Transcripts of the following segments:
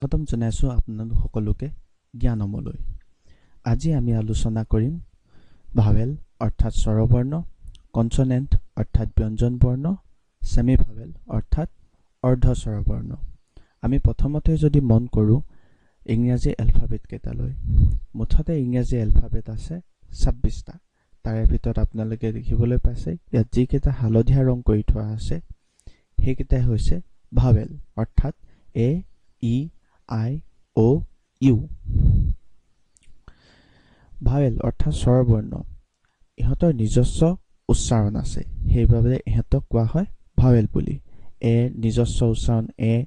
স্বাগতম জনাইছোঁ আপোনালোক সকলোকে জ্ঞানমলৈ। আজি আমি আলোচনা কৰিম ভাৱেল অৰ্থাৎ স্বৰবৰ্ণ, কনচনেণ্ট অৰ্থাৎ ব্যঞ্জন বৰ্ণ, ছেমি ভাৱেল অৰ্থাৎ অৰ্ধ স্বৰবৰ্ণ। আমি প্ৰথমতে যদি মন কৰোঁ ইংৰাজী এলফাবেটকেইটালৈ, মুঠতে ইংৰাজী এলফাবেট আছে 26টা। তাৰে ভিতৰত আপোনালোকে দেখিবলৈ পাইছে, ইয়াত যিকেইটা হালধীয়া ৰং কৰি থোৱা আছে, সেইকেইটাই হৈছে ভাৱেল অৰ্থাৎ এ, ই, আই, অ', ইউ। ভাৱেল অৰ্থাৎ স্বৰবৰ্ণ, ইহঁতৰ নিজস্ব উচ্চাৰণ আছে, সেইবাবে ইহঁতক কোৱা হয় ভাৱেল বুলি। এ নিজস্ব উচ্চাৰণ এ,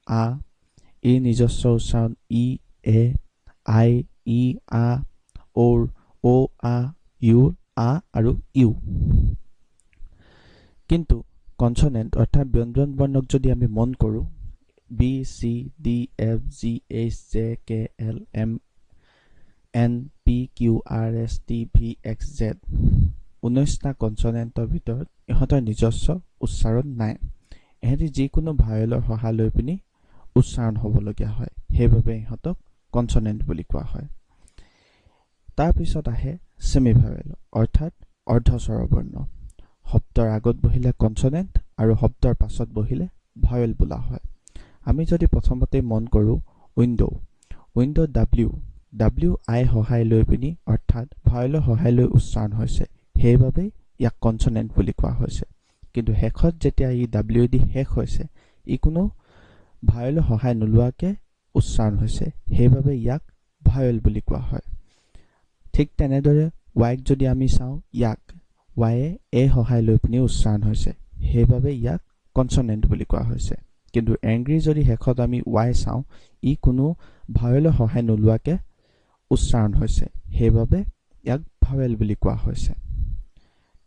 আ, ই নিজস্ব উচ্চাৰণ ই, এ, আই, ই, আ, ঔৰ অ', আ, ইউৰ আ আৰু ইউ। কিন্তু কনচনেণ্ট অৰ্থাৎ ব্যঞ্জন বৰ্ণক যদি আমি মন কৰোঁ, B, C, D, F, G, H, J, K, L, M, N, P, Q, R, S, T, V, x, Z, 19টা কনচনেণ্টৰ ভিতৰত ইহঁতৰ নিজস্ব উচ্চাৰণ নাই। ইহঁতি যিকোনো ভাৱেলৰ সহায় লৈ পিনি উচ্চাৰণ হ'বলগীয়া হয়, সেইবাবে ইহঁতক কনচনেণ্ট বুলি কোৱা হয়। তাৰপিছত আহে ছেমি ভাৱেল অৰ্থাৎ অৰ্ধ স্বৰবৰ্ণ। শব্দৰ আগত বহিলে কনচনেণ্ট আৰু শব্দৰ পাছত বহিলে ভাৱেল বোলা হয়। আমি যদি প্ৰথমতে মন কৰোঁ উইণ্ড', উইণ্ড' ডাব্লিউ, ডাব্লিউ আই সহায় লৈ পিনি অৰ্থাৎ ভাৱেলৰ সহায় লৈ উচ্চাৰণ হৈছে, সেইবাবেই ইয়াক কনচনেণ্ট বুলি কোৱা হৈছে। কিন্তু শেষত যেতিয়া ই ডাব্লিউ দি শেষ হৈছে, ই কোনো ভাৱেলৰ সহায় নোলোৱাকৈ উচ্চাৰণ হৈছে, সেইবাবে ইয়াক ভাৱেল বুলি কোৱা হয়। ঠিক তেনেদৰে ৱাইক যদি আমি চাওঁ, ইয়াক ৱায়ে এ সহায় লৈ পিনি উচ্চাৰণ হৈছে, সেইবাবে ইয়াক কনচনেণ্ট বুলি কোৱা হৈছে। কিন্তু এংগ্ৰি যদি শেষত আমি ৱাই চাওঁ, ই কোনো ভাৱেলৰ সহায় নোলোৱাকৈ উচ্চাৰণ হৈছে, সেইবাবে ইয়াক ভাৱেল বুলি কোৱা হৈছে।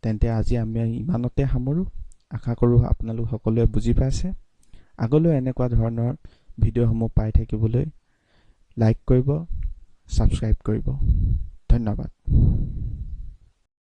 তেন্তে আজি আমি ইমানতে সামৰোঁ। আশা কৰোঁ আপোনালোক সকলোৱে বুজি পাইছে। আগলৈ এনেকুৱা ধৰণৰ ভিডিঅ'সমূহ পাই থাকিবলৈ লাইক কৰিব, ছাবস্ক্ৰাইব কৰিব। ধন্যবাদ।